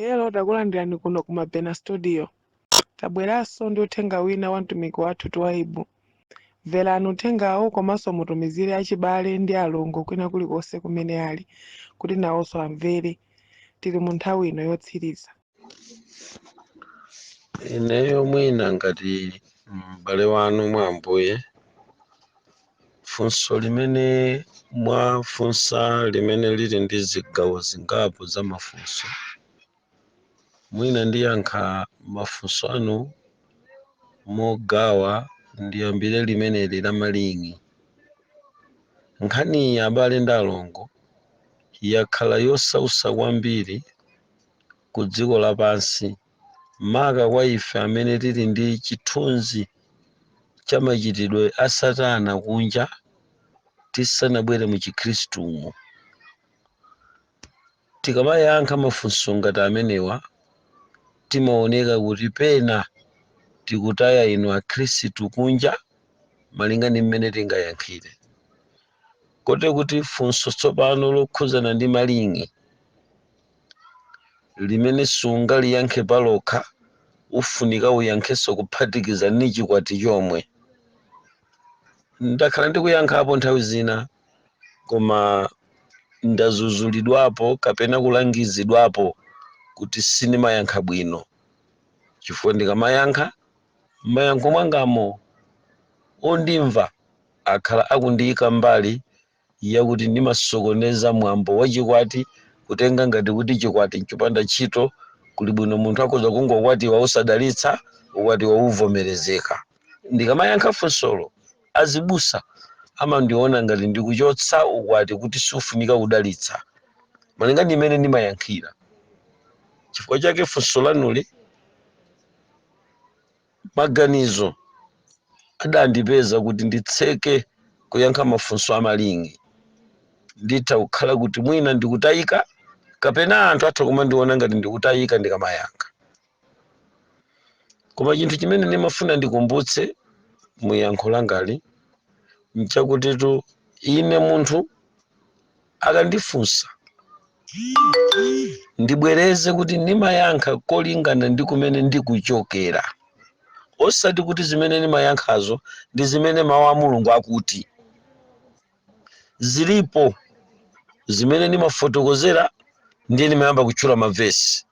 Hello, takulandirani kuno ku Mabena Studio. Tabweranso ndi uthenga wina wa mtumiki wathu Twaibu. Mverani uthengawo komanso mutumizire achibale ndi alongo kwina kulikonse kumene ali kuti nawonso amvere. Tili mu nthawi ino yotsiriza. Ineyo mwina ngati m'bale wanu mwa Ambuye, funso limene mwafunsa limene lili ndi zigawo zingapo za mafunso, mwina ndiyankha mafunso anu mogawa. Ndiyambire limeneli la malingi. Nkhaniyi, abale ndi alongo, yakhala yosausa kwambiri ku dziko lapansi, maka kwa ife amene tili ndi chithunzi cha machitidwe a Satana kunja tisanabwere mu Chikhristumo. Tikamayankha mafunso ngati amenewa, timaoneka kuti pena tikutaya inu Akhristu kunja, malinga ndi mmene tingayankhire. Kote kuti funso tsopano lokhuzana ndi malingi limene sungaliyankhe palokha, ufunika uyankhenso kuphatikiza ni chikwati chomwe. Ndakhala ndikuyankhapo nthawi zina, koma ndazuzulidwapo kapena kulangizidwapo kuti sindimayankha bwino, chifukwa ndikamayankha mayankho mwangamo, ondimva akhala akundiyika mbali yakuti ndimasokoneza mwambo wa chikwati, kutenga ngati kuti chikwati nchopanda ntchito, kuli bwino munthu akhoza kungokwatiwa osadalitsa, ukwatiwa uvomerezeka. Ndikamayankha funsolo, azibusa amandiona ngati ndikuchotsa ukwati kuti sufunika kudalitsa, malinga ndi imene ndimayankhira. Chifukwa chake funso lanuli, maganizo adandipeza kuti nditseke kuyankha mafunso amalingi. Nditha kukhala kuti mwina ndikutayika, kapena anthu atha kumandiona ngati ndikutayika ndikamayankha. Koma chinthu chimene ndimafuna ndikumbutse muyankho langali nchakutitu ine munthu akandifunsa, ndibwereze kuti ndimayankha kolingana ndi kumene ndikuchokera, osati kuti zimene ndimayankhazo ndi zimene mawu a Mulungu akuti. Zilipo zimene ndimafotokozera, ndiye ndimayamba kutchula mavesi.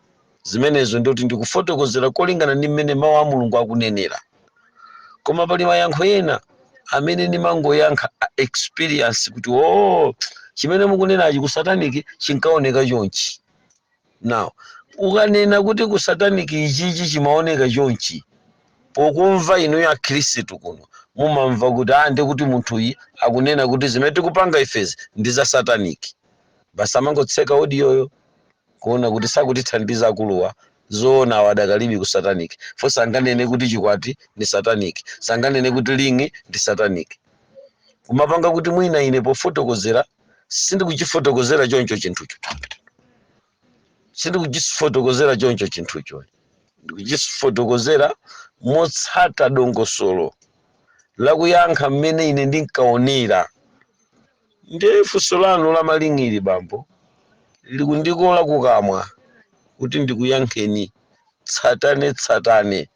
Zimenezo ndikuti ndikufotokozera kolingana ndi mmene mawu a Mulungu akunenera. Koma pali mayankho ena amene ndimangoyankha a experience, kuti oh, chimene mukunenachi ku satanic chinkaoneka chonchi. Now ukanena kuti ku satanic ichichi chimaoneka chonchi, pokumva inu ya Khristu kuno mumamva kuti ah, ndi kuti munthuyi akunena kuti zimene tikupanga ifezi ndi za satanic. Basi, amangotseka audioyo kuona kuti sakutithandiza akuluwa. Zoona, awo adakalibi ku satanic fo, sanganene kuti chikwati ndi satanic, sanganene kuti ring ndi satanic. Kumapanga kuti mwina ine pofotokozera sindikuchifotokozera choncho chinthucho, sindikuchifotokozera choncho chinthucho, ndikuchifotokozera motsata dongosolo lakuyankha mmene ine ndinkaonera. Ndiye funso lanu la malingiri, bambo, likundikola kukamwa kuti ndikuyankheni tsatane tsatane,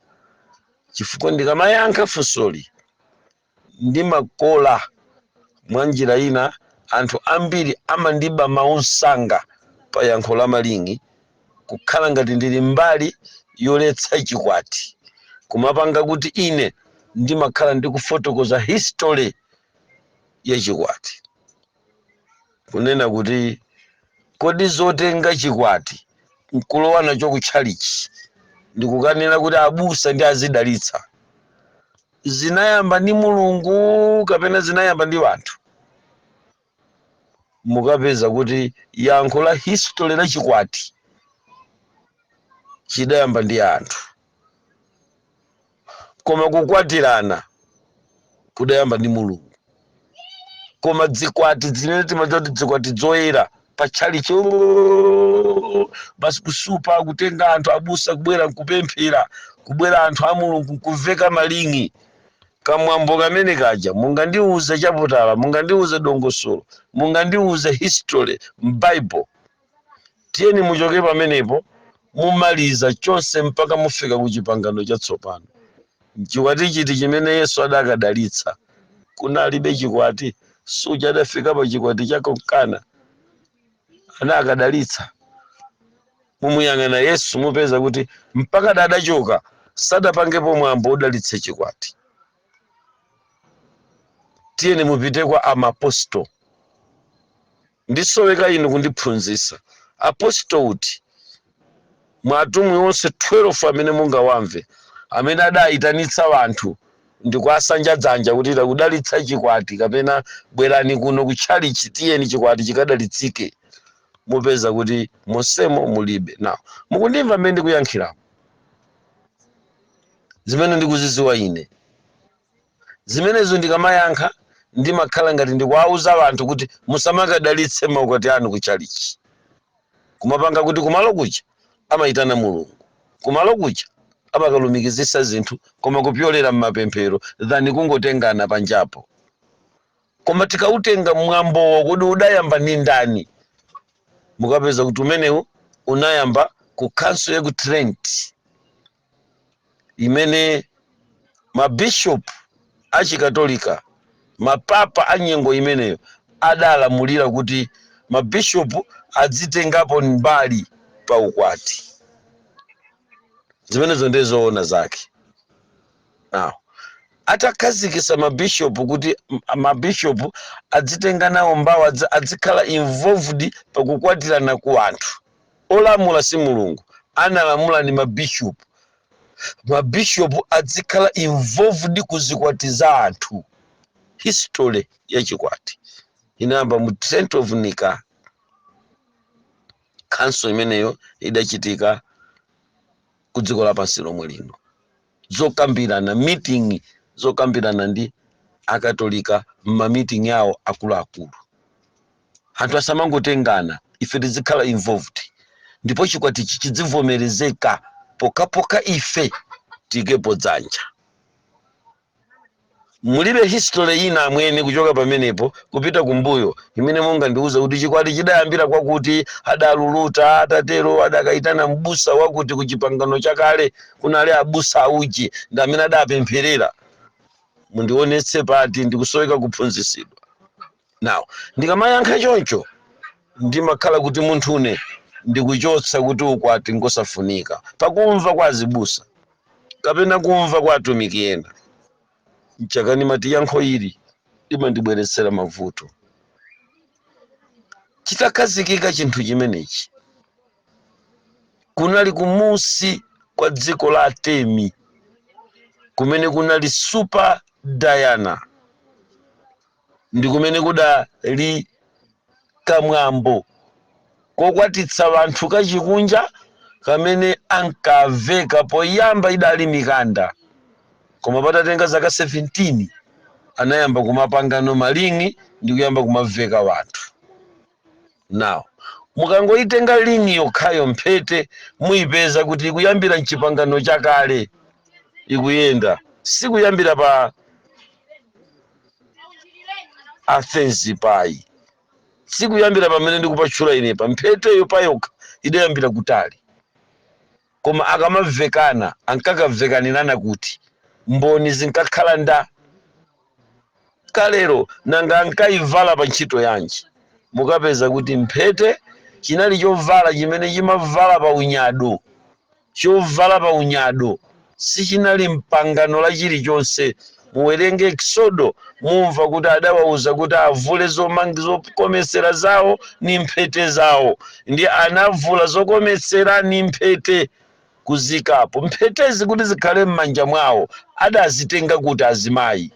chifukwa ndikamayankha funsoli ndimakola mwa njira ina. Anthu ambiri amandiba mawu msanga pa yankho la malingi, kukhala ngati ndili mbali yoletsa chikwati, kumapanga kuti ine ndimakhala ndikufotokoza history ya chikwati, kunena kuti kodi zotenga chikwati nkulowa nacho kutchalichi ndikukanena kuti abusa ndi azidalitsa, zinayamba ndi Mulungu kapena zinayamba ndi anthu? Mukapeza kuti yankho la history la chikwati chidayamba ndi anthu, koma kukwatirana kudayamba ndi Mulungu. Koma dzikwati zimene timadziwa kuti dzikwati zoyera pa tchalichi basi, kusupa, kutenga anthu, abusa kubwera nkupemphera, kubwera anthu a Mulungu nkuveka malingi, kamwambo kamene kaja, mungandiuze chaputala, mungandiuze dongosolo, mungandiuze history m'Bible? Tiyeni muchoke pamenepo. Mumaliza chonse mpaka mufika ku Chipangano Chatsopano. Chikwati chiti chimene Yesu adakadalitsa? Kunalibe chikwati. Suja adafika pa chikwati cha ku Kana, anakadalitsa? Mumuyang'ana Yesu, mupeza kuti mpaka adachoka sadapangepo mwambo wodalitsa chikwati. Tiyeni mupite kwa amaposto. Ndisoweka inu kundiphunzitsa aposto uti mwa atumwi onse 12 amene mungawamve, amene adayitanitsa wanthu ndikuasanja dzanja kuti takudalitsa chikwati, kapena bwerani kuno kutchalichi, tiyeni chikwati chikadalitsike. Mupeza kuti monsemo mulibe. Now, mukundimva mmene ndikuyankhiramo? Zimene ndikuziziwa ine zimenezo, ndikamayankha ndimakhala ngati ndikuwauza anthu kuti musamakadalitse maukwati anu kutchalichi, kumapanga kuti kumalo kuja amayitana Mulungu, kumalo kuja amakalumikizisa zinthu, koma kupyolera mmapemphero than kungotengana panjapo. Koma tikautenga mwambowo kuti udayamba ndi ndani, mukapeza kuti umenewu unayamba ku Council ya ku Trent, imene mabishopu achikatolika, mapapa a nyengo imeneyo, adalamulira kuti mabishopu adzitengapo mbali pa ukwati. Zimenezo ndiye zoona zake. Now, atakhazikisa mabishopu kuti mabishopu adzitenga nawo mbawo, adzikhala involved pakukwatirana ku anthu, olamula si Mulungu, analamula ni mabishopu. Mabishopu adzikhala involved ku zikwati za anthu. History ya chikwati inayamba mu Trent of Nica Council imeneyo idachitika ku dziko lapansi lomwe lino, zokambirana, meeting zokambirana ndi Akatolika m'ma meeting awo akuluakulu. Anthu asamangotengana, ife tizikhala involved, ndipo chikwatichi chidzivomerezeka pokhapokha ife tikepo dzanja. Mulibe history ina amwene kuchoka pamenepo kupita kumbuyo imene mungandiuze kuti chikwati chidayambira kwakuti adaluluta, atatero adakayitana mbusa wakuti. Ku Chipangano Chakale kunali abusa auji, ndi amene adapempherera. Mundionetse pati? Ndikusoweka kuphunzitsidwa. Now, ndikamayankha choncho ndimakhala kuti munthune ndikuchotsa kuti ukwati ngosafunika pakumva kwa azibusa kapena kumva kwa atumiki ena. Mchakani mati yankho ili limandibweretsera mavuto. Chitakhazikika chinthu chimenechi, kunali kumusi kwa dziko la Atemi, kumene kunali Super Diana, ndi kumene kudali kamwambo kokwatitsa wanthu kachikunja kamene ankamveka. Poyamba idali mikanda, koma patatenga zaka 17 anayamba kumapangano ma ring ndi kuyamba kumaveka wanthu. Now, mukangoitenga ring yokhayo, mphete, muyipeza kuti ikuyambira mchipangano chakale, ikuyenda, sikuyambira pa Athens payi, sikuyambira pamene ndikupatchula inepa. Mpheteyo payokha idayambira kutali, koma akamavekana ankakavekanirana kuti mboni zinkakhala nda kalero. Nanga ankayivala pa ntchito yanji? Mukapeza kuti mphete chinali chovala chimene chimavala pa unyado, chovala pa unyado, sichinali mpangano la chilichonse. Muwerenge Exodo, mumva kuti adawauza kuti avule zokometsera zawo ni mphete zawo, ndi anavula zokometsera ni mphete kuzikapo. Mphetezi kuti zikhale m'manja mwawo adazitenga kuti azimayi?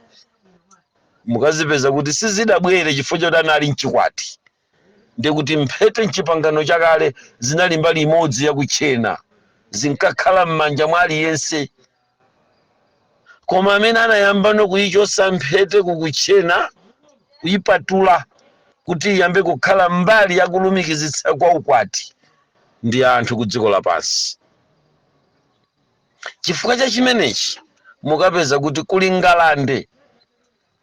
Mukazipeza kuti sizidabwere chifukwa choti anali mchikwati. Ndikuti mphete mchipangano chakale zinali mbali imodzi yakutchena, zinkakhala m'manja mwa aliyense. Koma amene anayambano kuyichosa mphete kukutchena, kuyipatula kuti iyambe kukhala mbali yakulumikizitsa kwa ukwati, ndi anthu ku dziko lapansi. Chifukwa cha chimenechi mukapeza kuti kuli ngalande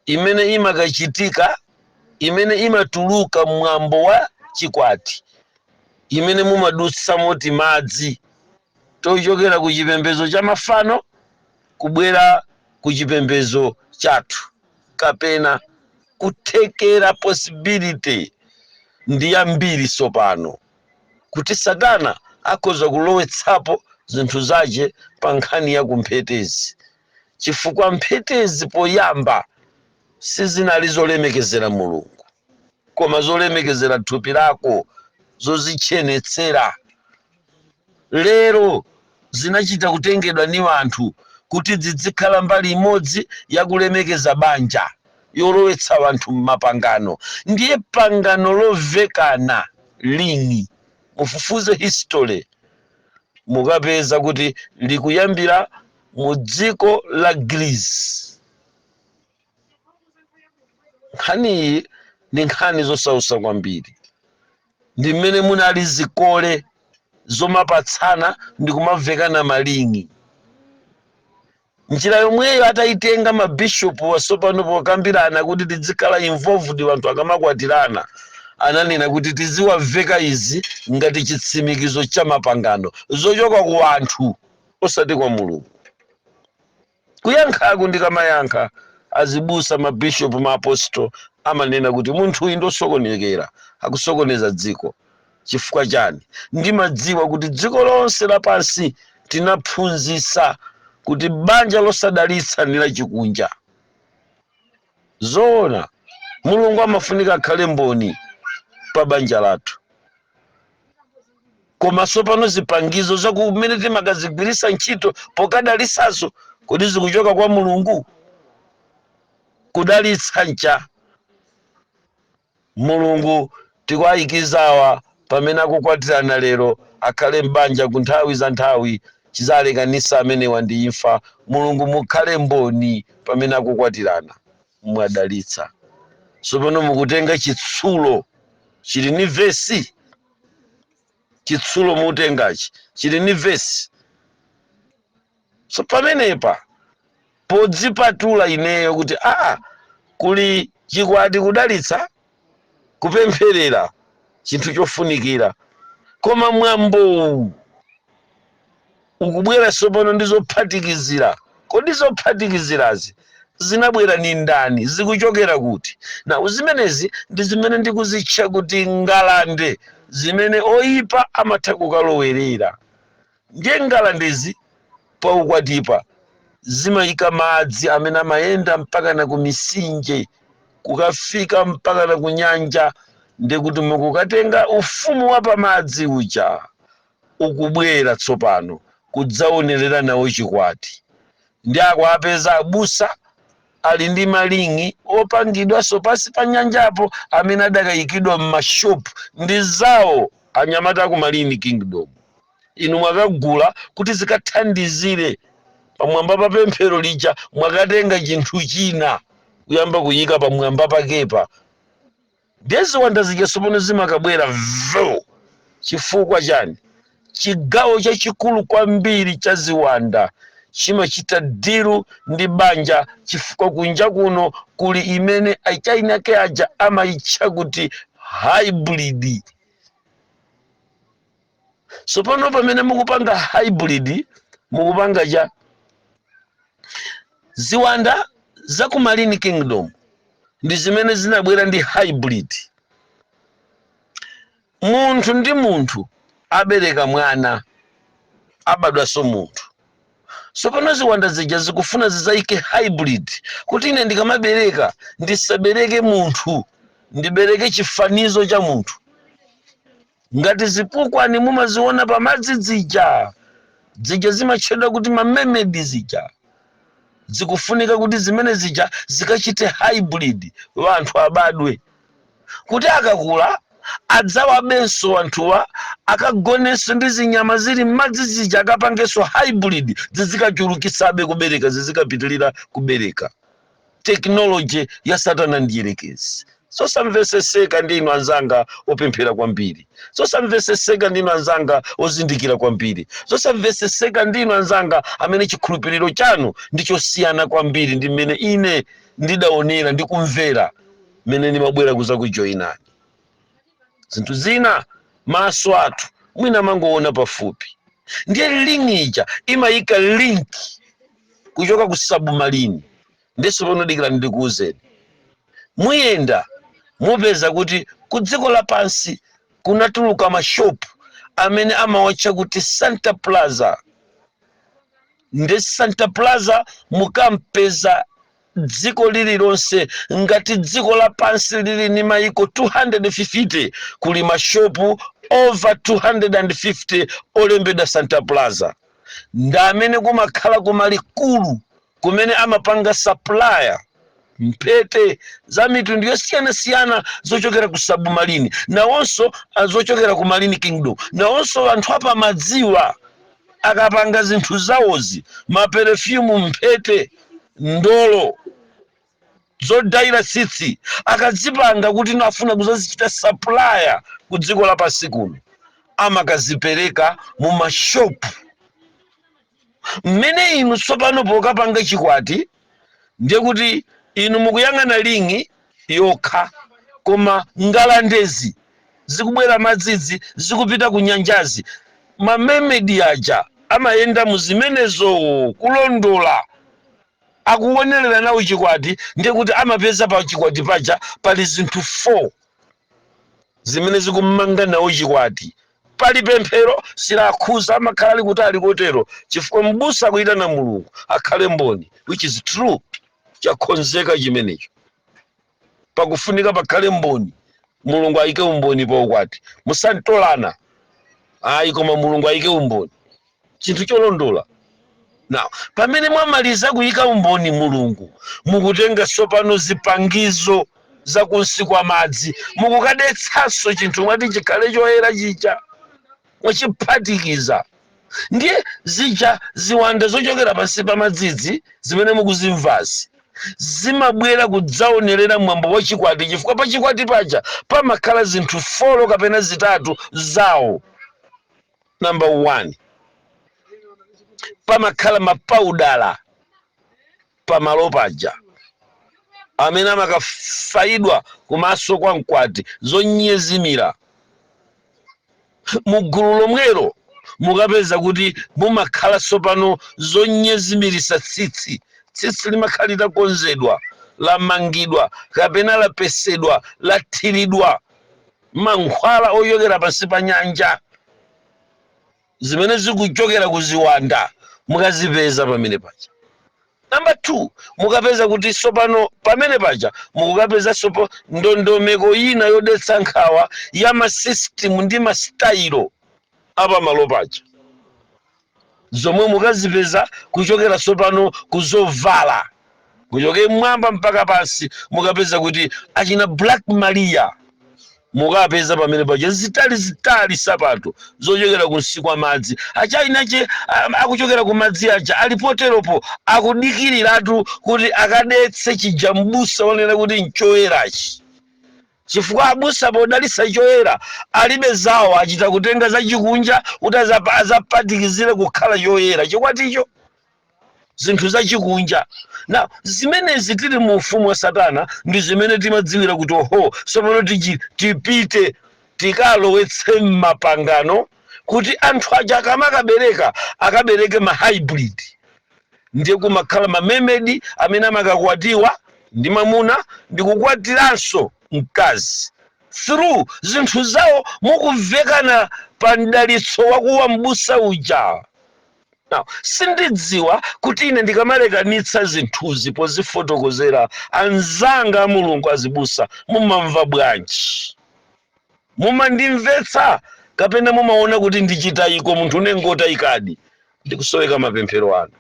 imene imakachitika, imene imatuluka mwambo wa chikwati, imene mumadutsa moti madzi. Tochokera ku chipembedzo cha mafano kubwera ku chipembedzo chathu, kapena kuthekera, possibility ndi yambiri sopano kuti Satana akhoza kulowetsapo zinthu zace pa nkhani ya kumphetezi, chifukwa mphetezi poyamba sizinali zolemekezera Mulungu, koma zolemekezera thupi lako, zozitchenetsera. Lero zinachita kutengedwa ni anthu kuti zizikhala mbali imodzi yakulemekeza banja, yolowetsa anthu m'mapangano. Ndiye pangano lovekana lini, mufufuze history, mukapeza kuti likuyambira mu dziko la Greece. Nkhaniyi ndi nkhani zosausa kwambiri. Ndi mmene munali zikole zomapatsana ndi kumavekana malingi. Njira yomweyo atayitenga mabishopu wasopano pokambirana kuti tizikhala involved anthu akamakwatirana, ananena kuti tiziwaveka izi ngati chitsimikizo cha mapangano zochoka ku anthu, osati kwa Mulungu. Kuyankhako ndikamayankha, azibusa, mabishopu, maapostol amanena kuti munthu uyu ndosokonekera, akusokoneza dziko. Chifukwa chani? Ndimadziwa kuti dziko lonse lapansi tinaphunzitsa kuti banja losadalitsa ndi lachikunja. Zoona, Mulungu amafunika akhale mboni pa banja lathu, koma sopano zipangizo zakumene timakazigwiritsa ntchito pokadalitsazo, kodi zikuchoka kwa Mulungu? Kudalitsa ncha Mulungu. Tikuayikizawa pamene akukwatirana lero akhale m'banja ku nthawi za nthawi, chizalekanisa amenewa ndi imfa. Mulungu mukhale mboni pamene akukwatirana, mwadalitsa. Tsopano mukutenga chitsulo chili ni vesi, chitsulo mutengachi chili ni vesi. So pamenepa podzipatula ineyo kuti aa, kuli chikwati, kudalitsa, kupempherera, chinthu chofunikira, koma mwambowu ukubwera tsopano ndi zophatikizira. Kodi zophatikizirazi zinabwera ni ndani? Zikuchokera kuti? Na zimenezi ndi zimene ndikuzitcha kuti ngalande zimene oyipa amatha kukalowerera. Ndiye ngalandezi paukwatipa zimayika madzi amene amayenda mpaka na ku misinje, kukafika mpaka na ku nyanja. Ndikuti mukukatenga ufumu wa pamadzi uja ukubwera tsopano kudzaonerera nawo chikwati, ndi akuapeza abusa ali ndi malingi opangidwanso pasi pa nyanjapo, amene adakayikidwa m'mashopu ndi zawo anyamata aku Marine Kingdom. Inu mwakagula kuti zikathandizire pamwamba pa pemphero lija, mwakatenga chinthu china kuyamba kuyika pamwamba pakepa. Ndiye ziwanda zija tsopano zimakabwera vo. Chifukwa chani? Chigawo chachikulu kwambiri cha ziwanda chimachita deal ndi banja, chifukwa kunja kuno kuli imene achainake aja amayitcha kuti hybrid. Tsopano pamene mukupanga hybrid, mukupanga cha ziwanda za ku Marine Kingdom ndi zimene zinabwera ndi hybrid. Munthu ndi munthu abereka mwana, abadwanso munthu. Tsopano ziwanda zija zikufuna zizayike hybrid kuti ine ndikamabereka ndisabereke munthu, ndibereke chifanizo cha munthu, ngati zipukwani mumaziona pamadzi zija, zija zimatchedwa kuti ma mermaid zija. Zikufunika kuti zimene zija zikachite hybrid, anthu abadwe, kuti akakula adzawabenso anthuwa, akagonenso ndi zinyama zili m'madzi zija, akapangenso hybrid, zizikachulukisabe kubereka, zizikapitilira kubereka. Technology ya Satana ndiyelekezi. Zosamveseseka ndi inu anzanga opemphera kwambiri, zosamveseseka ndi inu anzanga ozindikira kwambiri, zosamveseseka ndi inu anzanga amene chikhulupiriro chanu ndi chosiyana kwambiri ndi mmene ine ndidaonera ndi kumvera mmene ndimabwera kuza kujoyinani. Zinthu zina maso athu mwina amangoona pafupi. Ndiye ring ija imayika link kuchoka ku submarine. Ndiso pano dikira ndikuwuzeni, muyenda mupeza kuti ku dziko lapansi kunatuluka mashopu amene amawatcha kuti Santa Plaza. Ndi Santa Plaza mukampeza dziko lililonse. Ngati dziko lapansi lili ni maiko 250, kuli mashopu over 250 olembedwa Santa Plaza. Ndi amene kumakhala kumalikulu kumene amapanga supplier mphete za mitundu yosiyanasiyana zochokera ku submarine, nawonso zochokera ku Marine Kingdom. Nawonso anthu apamadziwa akapanga zinthu zawozi, ma perfume, mphete, ndolo zodayira tsitsi, akadzipanga kuti nafuna kuzazichita supplier ku dziko lapansi kuno, amakazipereka mu mashopu mmene inu tsopano pokapanga chikwati. Ndiye kuti inu mukuyang'ana ring yokha, koma ngalandezi zikubwera madzidzi, zikupita ku nyanjazi, ma mermaid aja amayenda mu zimenezo kulondola, akuonerera nawo chikwati. Ndiye kuti amapeza pa chikwati paja pali zinthu 4 zimene zikumanga nawo chikwati. Pali pemphero, silakhuza, amakhala ali kutali kotero, chifukwa mbusa akuyitana Mulungu akhale mboni, which is true. Chakhonzeka chimenecho, pakufunika pakhale mboni. Mulungu ayike umboni pa ukwati. Musantolana ayi, koma Mulungu ayike umboni, chinthu cholondola. Now, pamene mwamaliza kuyika umboni Mulungu, mukutenga tsopano zipangizo zakunsi kwa madzi, mukukadetsanso chinthu mwati chikhale choyera chija, mwachiphatikiza. Ndiye zija ziwanda zochokera pansi pa madzidzi zimene mukuzimvazi zimabwera kudzaonerera mwambo wa chikwati, chifukwa pa chikwati paja pamakhala zinthu 4 kapena 3 zawo. Number 1, pamakhala mapaudala pamalo paja amene amakafayidwa kumaso kwa mkwati, zonyezimira. Mugulu lomwelo mukapeza kuti mumakhala tsopano zonyezimirisa tsitsi. Tsitsi limakhala litakonzedwa, lamangidwa kapena lapesedwa, lathiridwa mankhwala ochokera pansi pa nyanja, zimene zikuchokera ku ziwanda, mukazipeza pamene paja. Number 2, mukapeza kuti tsopano pamene paja mukukapeza sopo ndondomeko ina yodetsa nkhawa ya ma system ndi ma style apamalo paja, zomwe mukazipeza kuchokera tsopano kuzovala, kuchoke mmwamba mpaka pansi. Mukapeza kuti achina Black Maria mukapeza pamene paja zitali zitali, sapato zochokera kunsi kwa madzi. Achainache akuchokera ku madzi aja ali poteropo, akudikiriratu kuti akadetse chija mbusa wanena kuti nchoyerachi, chifukwa abusa podalitsa choyera alibe zawo, achita kutenga zachikunja kuti azapatikizire kukhala choyera chikwaticho, zinthu zachikunja. Na zimenezi tili mu ufumu wa Satana ndi zimene timadziwira kuti oho, tsopano tipite tikalowetse m'mapangano kuti anthu aja akamakabereka akabereke ma hybrid. Ndiye kumakhala ma mermaid amene amakakwatiwa ndi mamuna ndi kukwatiranso mkazi through zinthu zawo, mukuvekana pa mdalitso wakuwa mbusa uja. Now, sindidziwa kuti ine ndikamalekanitsa zinthuzi pozifotokozera anzanga a Mulungu azibusa, mumamva bwanji? Mumandimvetsa kapena mumaona kuti ndichitayiko munthu unengotayikadi? Ndikusoweka mapemphero anu,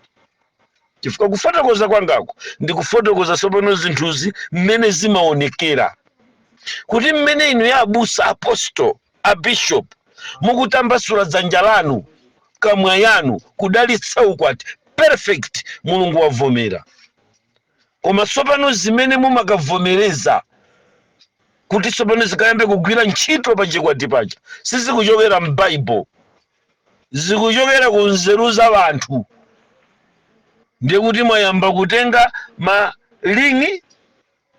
chifukwa kufotokoza kwangako ndikufotokoza tsopano zinthuzi mmene zimaonekera, kuti mmene inu ya abusa, apostle, a bishop mukutambasula dzanja lanu, kamwa yanu, kudalitsa ukwati, perfect, Mulungu wavomera. Koma tsopano zimene mumakavomereza kuti tsopano zikayambe kugwira ntchito pa chikwati paja sizikuchokera m'Baibulo, zikuchokera ku nzeru za anthu. Ndiye kuti mwayamba kutenga ma ring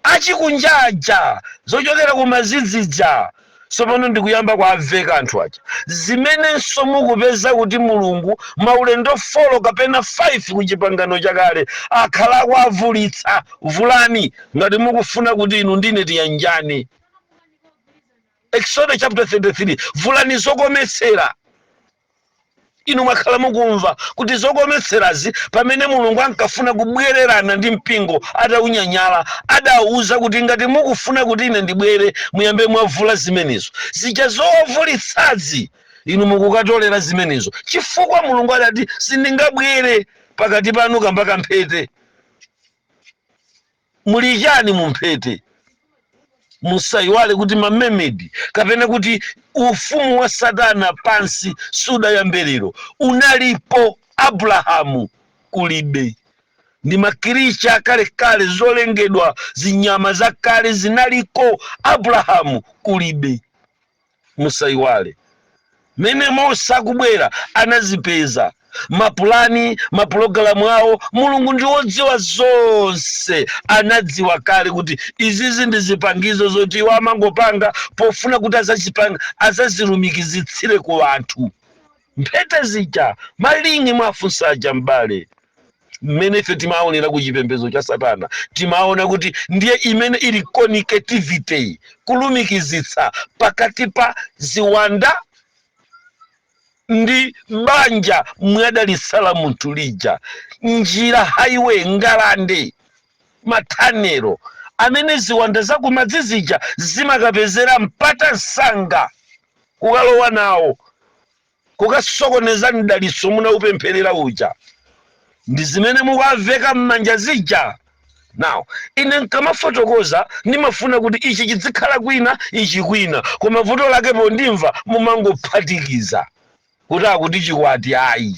achikunjaja zochokera ku mazidzija. Tsopano ndikuyamba kuamveka anthu aja, zimenenso mukupeza kuti Mulungu maulendo 4 kapena 5 ku Chipangano Chakale akhala akuavulitsa. Vulani ngati mukufuna kuti inu ndine tiyanjane. Exodus chapter 33, vulani zokometsera. Inu mwakhala mukumva kuti zokometserazi, pamene Mulungu ankafuna kubwererana ndi mpingo ataunyanyala, adawuza kuti ngati mukufuna kuti ine ndibwere, muyambe mwavula zimenezo zija. Zowavulitsazi inu mukukatolera zimenezo, chifukwa Mulungu adati sindingabwere pakati panu kamba kamphete. Muli chani mu mphete? Musayiwale kuti ma mermaid, kapena kuti ufumu wa Satana pansi, sudayambe lero, unalipo Abrahamu kulibe. Ndi ma creature akalekale, zolengedwa, zinyama zakale zinaliko Abrahamu kulibe. Musayiwale mene Mose akubwera anazipeza mapulani, mapulogalamu awo. Mulungu ndi wodziwa zonse, anadziwa kale kuti izizi ndi zipangizo zoti iwo amangopanga pofuna kuti azazipanga, azazilumikizitsire ku anthu. Mphete zija, ma ring mwafunsa aja, m'bale, mmene ife timaonera ku chipembedzo cha Satana, timaona kuti ndiye imene ili connectivity, kulumikizitsa pakati pa ziwanda ndi banja mwadalitsala munthu lija, njira, highway, ngalande, mathanero amene ziwanda zakumadzi zija zimakapezera mpata msanga kukalowa nawo, kukasokoneza mdalitso munaupempherera uja. Ndi zimene mukamveka m'manja zija. Now ine nkamafotokoza ndimafuna kuti ichi chizikhala kwina, ichi kwina, koma vuto lake pondimva mumangophatikiza kuti akuti chikwati ayi,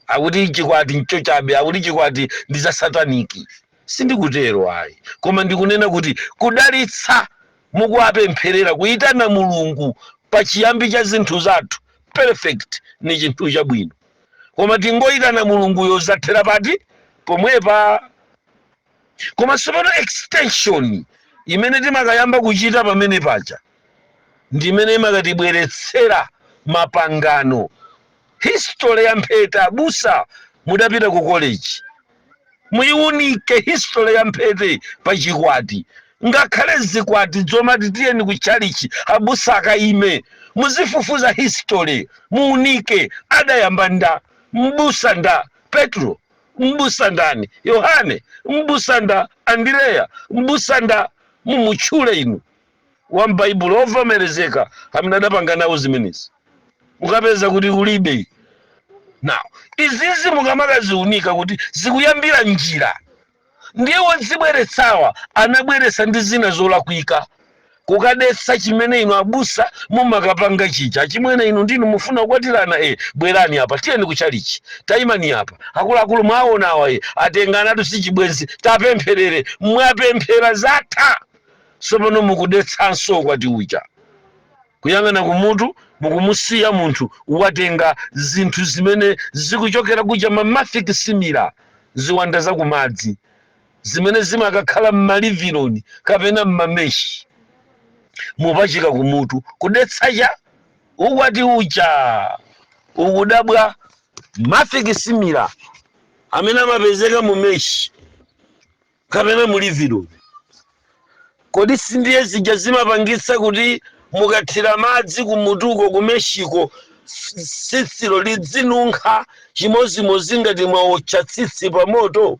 akuti chikwati nchochabe, akuti chikwati ndi za satanic. Sindikutero ayi, koma ndikunena kuti kudalitsa mukuwapempherera, kuyitana Mulungu pa chiyambi cha zinthu zathu, perfect, ni chinthu chabwino. Koma tingoyitana Mulunguyo, zathera pati? Pomwepa. Koma tsopano extension imene timakayamba kuchita pamene paja ndi imene imakatibweretsera mapangano. History ya mphete, abusa mudapita ku college, muyiunike history ya mphete pa chikwati. Ngakhale zikwati zomati tiyeni ku chalichi abusa akayime, muzifufuza history, muunike adayamba nda mbusa nda Petro, mbusa ndani Yohane, mbusa nda Andireya, mbusa nda mumutchule inu wa m'Baibulo ovomerezeka amene adapanga nawo zimenezi, mukapeza kuti kulibe. Now izizi mukamakaziunika kuti zikuyambira njira, ndiye wodzibweretsawa anabweretsa ndi zina zolakwika kukadetsa chimene inu abusa mumakapanga chija. Chimwene, inu ndinu mufuna kukwatirana, e, bwerani apa, tiyeni kuchalichi, tayimani apa, akuluakulu mwaona awa, e, atenganatu, si chibwenzi, tapempherere. Mwapemphera, zatha. Tsopano mukudetsanso kwati uja kuyang'ana kumutu, mukumusiya munthu watenga zinthu zimene zikuchokera kuja, ma mafiki simira, ziwanda zakumadzi zimene zimakakhala mmaliviloni kapena mma mesh, mupachika kumutu, kudetsa cha ukwati uja. Ukudabwa mafiki simira amene amapezeka mu mesh kapena mu liviloni, kodi sindiye zija zimapangitsa kuti mukathira madzi kumutuko, ku meshiko, tsitsilo lidzinunkha chimozimozi ngati mwaotcha tsitsi pa moto?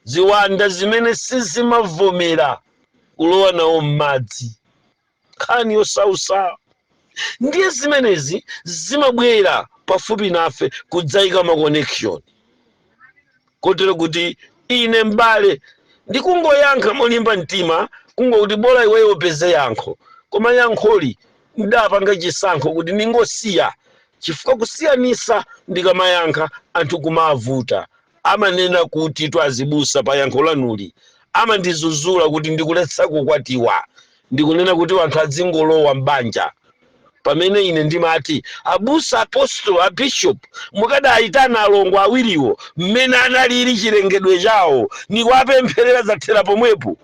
Ziwanda zimene sizimavomera kulowa nawo m'madzi, nkhani yosausa. Ndiye zimenezi zimabwera pafupi nafe kudzayika ma connection, kotero kuti ine m'bale ndikungoyankha molimba mtima, kungokuti bola iweyo upeze yankho. Koma yankholi ndapanga chisankho kuti ndingosiya, chifukwa kusiyanisa ndikamayankha anthu kumavuta, amanena kuti twazibusa pa yankho lanuli, amandizuzula kuti ndikuletsa kukwatiwa, ndikunena kuti anthu adzingolowa m'banja, pamene ine ndimati abusa, apostolo, abishop, mukadayitana alongo awiriwo mmene analili chilengedwe chawo nikuwapempherera, zathera pomwepo.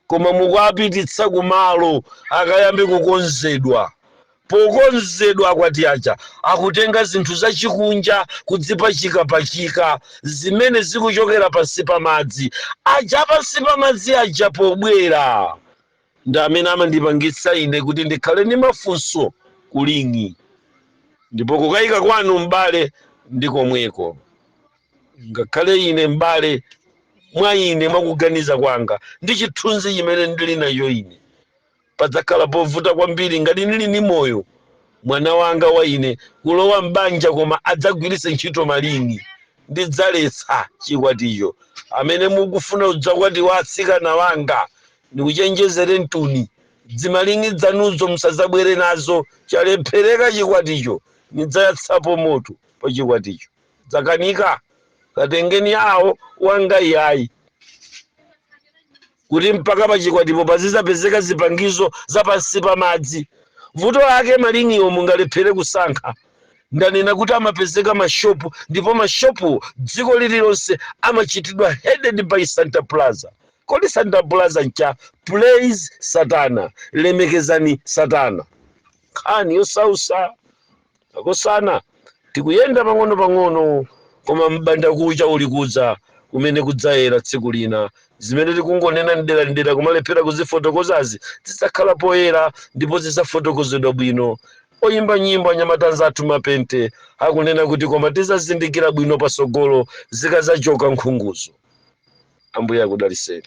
Koma mukuapititsa kumalo akayambe kukonzedwa. Pokonzedwa akwati aja akutenga zinthu zachikunja kudzipachikapachika zimene zikuchokera pansi pa madzi aja. Pansi pa madzi aja pobwera ndi amene amandipangitsa ine kuti ndikhale ndi mafunso kulingi. Ndipo kukayika kwanu, m'bale, ndi komweko. Ngakhale ine, m'bale, mwa ine, mwakuganiza kwanga ndi chithunzi chimene ndili nacho ine, padzakhala povuta kwambiri ngati ndili ndi moyo, mwana wanga wa ine kulowa m'banja koma adzagwiritse ntchito malingi. Ndidzaletsa chikwaticho. Amene mukufuna udzakwatiwa atsikana wanga, ndikuchenjezere mtuni, dzimalingi dzanuzo musadzabwere nazo. Chalephereka chikwaticho, ndidzayatsapo moto pa chikwaticho. Dzakanika, katengeni awo, wanga iyayi. Kuti mpaka pachikwatipo pazizapezeka zipangizo za pansi pa madzi, vuto lake malingiwo mungalephere kusankha. Ndanena kuti amapezeka mashopu, ndipo mashopu dziko lililonse amachitidwa headed by Santa Plaza. Kodi Santa Plaza ncha? Praise Satana, lemekezani Satana. Nkhani yosausa, akosana. Tikuyenda pang'ono pang'ono, koma mbanda kucha uli kudza kumene kudzayera tsiku lina. Zimene tikungonena mdera mdera, kumalephera kuzifotokozazi, zidzakhala poyera ndipo zidzafotokozedwa bwino. Oyimba nyimbo anyamata anzathu mapente akunena kuti, "Koma tizazindikira bwino pasogolo zikazachoka nkhunguzo." Ambuye akudaliseni.